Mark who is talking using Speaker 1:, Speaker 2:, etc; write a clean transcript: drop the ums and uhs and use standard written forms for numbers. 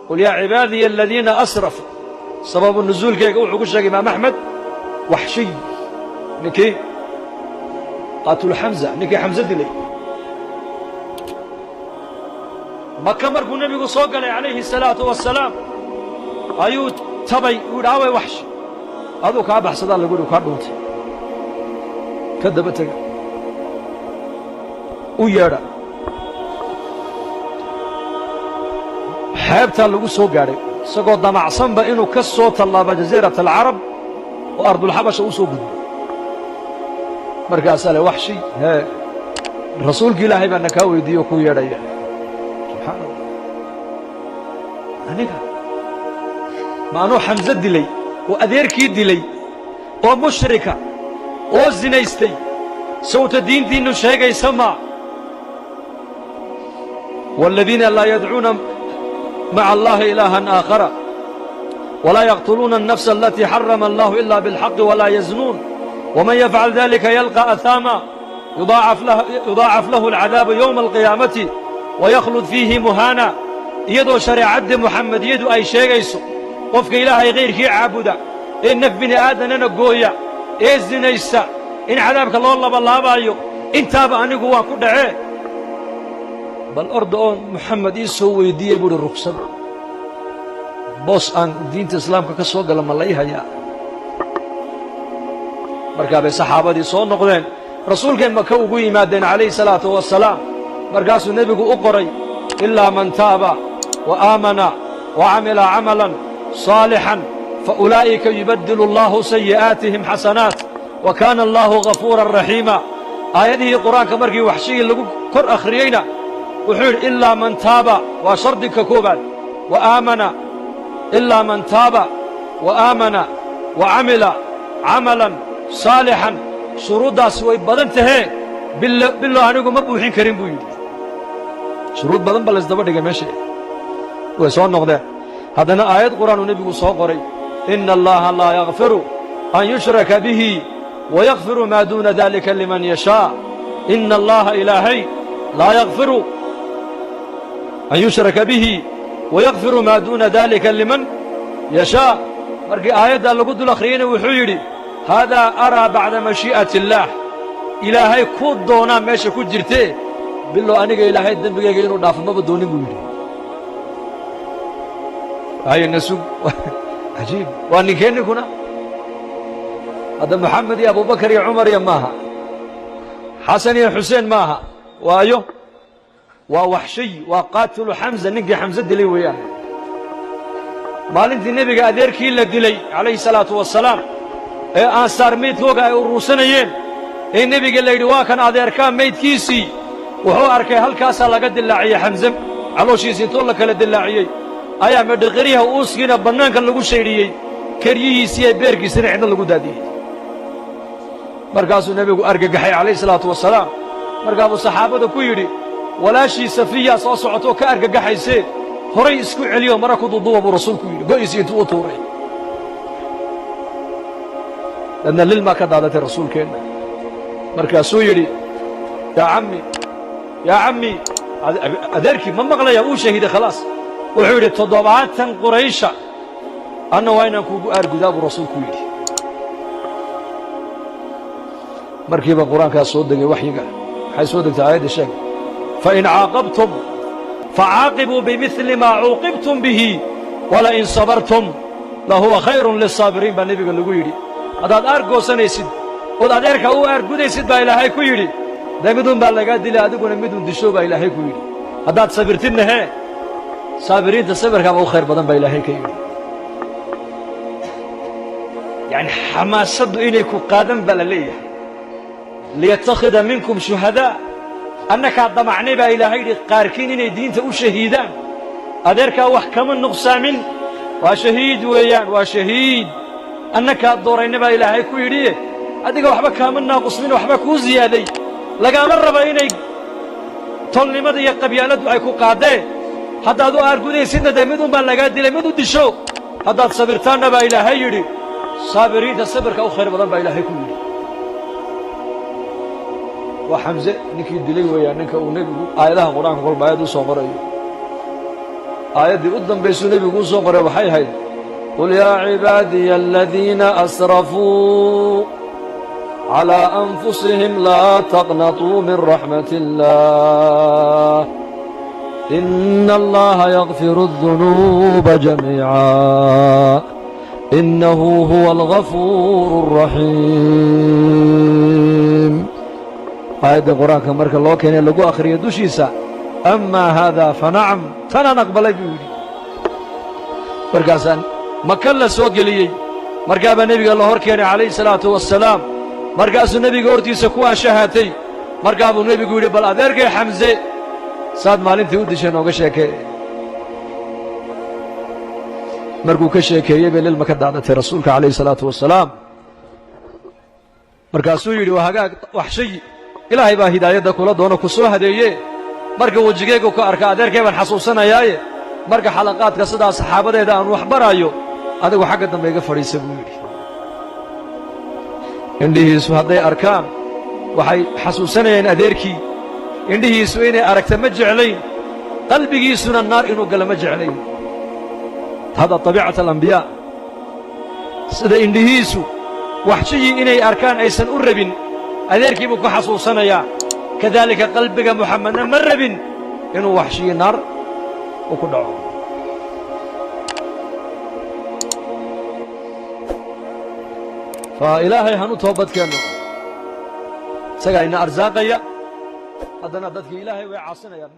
Speaker 1: Qul yaa cibaadiya aladiina asrafuu, sababu nusuulkeyga wuxuu ku sheegay imaam Axmed Waxshiy, ninkii qaatulu Xamza, ninkii Xamse dilay. Maka markuu nebigu soo galay calayhi salaatu wasalaam ayuu tabay, uu yidhi aaway Waxshi, aduu kaa baxsadaa lagu yidhi, kaa dhuuntay, ka daba tega, u yeedha. Xeebtaa lagu soo gaadhay isagoo damacsanba inuu ka soo tallaabo jasiirat alcarab oo ardulxabasha u soo gudbo. Markaasaa le Waxshi, hee, rasuulki Ilaahay baa na kaa weydiiye oo kuu yeedhaya. Subxaana Allah, aniga ma anuu Xamse dilay oo adeerkii dilay oo mushrika oo zinaystay, sawta diintiinnu sheegaysa maa waaladiina laa yadcuuna maca allahi ilaahan aakhara walaa yaqtuluuna الnafsa alatii xarama allahu ila biاlxaqi walaa yaznuun waman yafcal dalika yalqى ahaama yudaacaf lahu alcadaabu yowma alqiyaamati wayaklud fiihi muhaana. Iyadoo shareecaddii Muxamediyadu ay sheegayso qofka Ilaahay kayrkii caabuda ee naf bini aadanana gooya ee zinaysa in cadaabka loo labalaabaayo, intaaba anigu waan ku dhacee, bal orda oon Moxamed ii soo weyddiiyey buuhi ruksad boos aan diinta islaamka ka soo gala ma la ii hayaa. Markaa bay saxaabadii soo noqdeen, rasuulkay Maka ugu yimaadeen calayhi salaatu wasalaam. Markaasuu nebigu u qoray ilaa man taaba wa aamana wa camila camalan saalixan fa ulaa'ika yubaddilu allaahu sayi'aatihim xasanaat wa kaana allaahu ghafuuran raxiima. Aayadihii qur-aanka markii Waxshigii lagu kor akhriyeyna wuxuu yidhi ilaa man taaba, waa shardiga koobaad, wa aamana, ilaa man taaba wa aamana wa camila camalan saalixan. Shuruuddaasi way badan tahee, bilo anigu ma buuxin karin buu yidhi. Shuruud badan ba laysdaba dhigay meesha. Way soo noqdeen, haddana aayad qur-aanuu nebigu soo qoray, ina allaha laa yakfiru an yushraka bihi wayakfiru maa duuna dalika liman yashaa. Ina allaha ilaahay laa yakfiru an yushraka bihi wayakfiru maa duuna dalika liman yashaa. Markii aayaddaa lagu dul akhriyeyna wuxuu yidhi haadaa araa bacda mashii'ati illaah, Ilaahay ku doonaa meesha ku jirtee, bilow aniga Ilaahay dembigayga inuu dhaafo maba doonin buu yidhi. Hayna sug, cajiib, waa ninkee ninkuna hadda Moxamed iyo Abubakar iyo Cumar iyo maaha, Xasan iyo Xuseen maaha, waayo waa Waxshiy, waa qaatilu Xamza, ninkii Xamse dilay weeyaan. Maalintii nebiga adeerkii la dilay calayhi salaatu wasalaam ee aansaar meydkooga ay uruursanayeen ee nebiga la yidhi waa kan adeerkaa meydkiisii, wuxuu arkay halkaasaa laga dilaaciyey Xamse, calooshiisi intoo la kala dilaaciyey ayaa medhiqiryaha uuskiina bannaanka lagu shaydhiyey, keryihiisii ee beerkiisina cidna lagu daadiyey. Markaasuu nebigu argagaxay calayhi salaatu wasalaam. Markaabuu saxaabada ku yidhi walaashii Safiyaa soo socotoo ka argagaxaysee horay isku celiyo mara ku duduuba buu rasuulku yidhi, go'iisii intuu u tuuray. Dadna lilmaa ka daadatay rasuulkeenna. Markaasuu yidhi yaa cammi, yaa cammi, adeerkii ma maqlaya, uu shahiiday khalaas. Wuxuu yidhi 70 Quraysha anna waa inaan kuugu aargudaa buu rasuulku yidhi. Markiiba qur-aankaas soo degay, waxyiga maxay soo degtay aayadda sheeg, fain caaqabtum facaaqibuu bimidli maa cuuqibtum bihi walain sabartum lahuwa khayrun lisaabiriin baa nebiga lagu yidhi. Haddaad aargoosanaysid ood adeerka u aargudaysid baa Ilaahay ku yidhi, dee midun baa lagaa dilay, adiguna midun disho baa Ilaahay ku yidhi. Haddaad sabirtidna hee, saabiriinta sabirkaaba u khayr badan baa Ilaahay ka yidhi. Yacni xamaasaddu inay ku qaadan baa la leeyahay. Liyattakhida minkum shuhadaa, annakaa damacnay baa Ilaahay yidhi qaarkiin inay diinta u shahiidaan. Adeerkaa wax kama nuqsaamin, waa shahiid weeyaan, waa shahiid, annakaa doorayna baa Ilaahay ku yidhi. Adiga waxba kaama naaqusmin, waxba kuu ziyaaday, lagaama raba inay tolnimada iyo qabyaaladdu ay ku qaadeen. Haddaad u aargudaysidna dee midun baa lagaa dilay, mid u disho. Haddaad sabirtaanna baa Ilaahay yidhi saabiriinta sabirka u khayr badan baa Ilaahay ku yidhi. Waa Xamse ninkii dilay weeyaan ninka uu nebigu aayadaha qur-aanka kolba aayad u soo qorayo. Aayaddii u dambaysuu nebigu u soo qoray waxay ahayd: "قل يا عبادي الذين أسرفوا على أنفسهم لا تقنطوا من رحمة الله إن الله يغفر الذنوب جميعا إنه هو الغفور الرحيم." Aayadda Qur-aanka marka loo keenay, lagu akhriyo dushiisa, "أما هذا فنعم," tanaan aqbalay buu yidhi. Markaasaan Maka la soo geliyey. Markaabaa nebiga la hor keenay calayhi salaatu wassalaam. Markaasuu nebiga hortiisa ku ashahaatay. Markaa buu nebigu yidhi: "Bal adeerkay Xamse saad maalintii u dishay nooga sheekee." Markuu ka sheekeeyey bay lilma ka daadatay rasuulka calayhi salaatu wasalaam. Markaasuu yidhi: "Waa hagaag, Waxshayi, Ilaahay baa hidaayadda kula doono, ku soo hadeeye. Marka wejigaygu ku arka, adeerkay baan xasuusanayaaye, marka xalaqaadka sidaa saxaabadeeda aan wax baraayo, adigu xagga dambe iga fadhiisa," buu yidhi. Indhihiisu hadday arkaan, waxay xasuusanayaan adeerkii. Indhihiisu inay aragta ma jeclayn, qalbigiisuna naar inuu galo ma jeclayn. هذا طبيعة الأنبياء. Sida indhihiisu Waxshiyii inay arkaan aysan u rabin, adeerkii buu ku xasuusanayaa, kadaalika qalbiga Muxamedna ma rabin inuu Waxshiyi naar uu ku dhaco. Fa Ilaahay hanu toobadkeenno, isagaa ina arsaaqaya. Haddana dadkii Ilaahay way caasinayaan.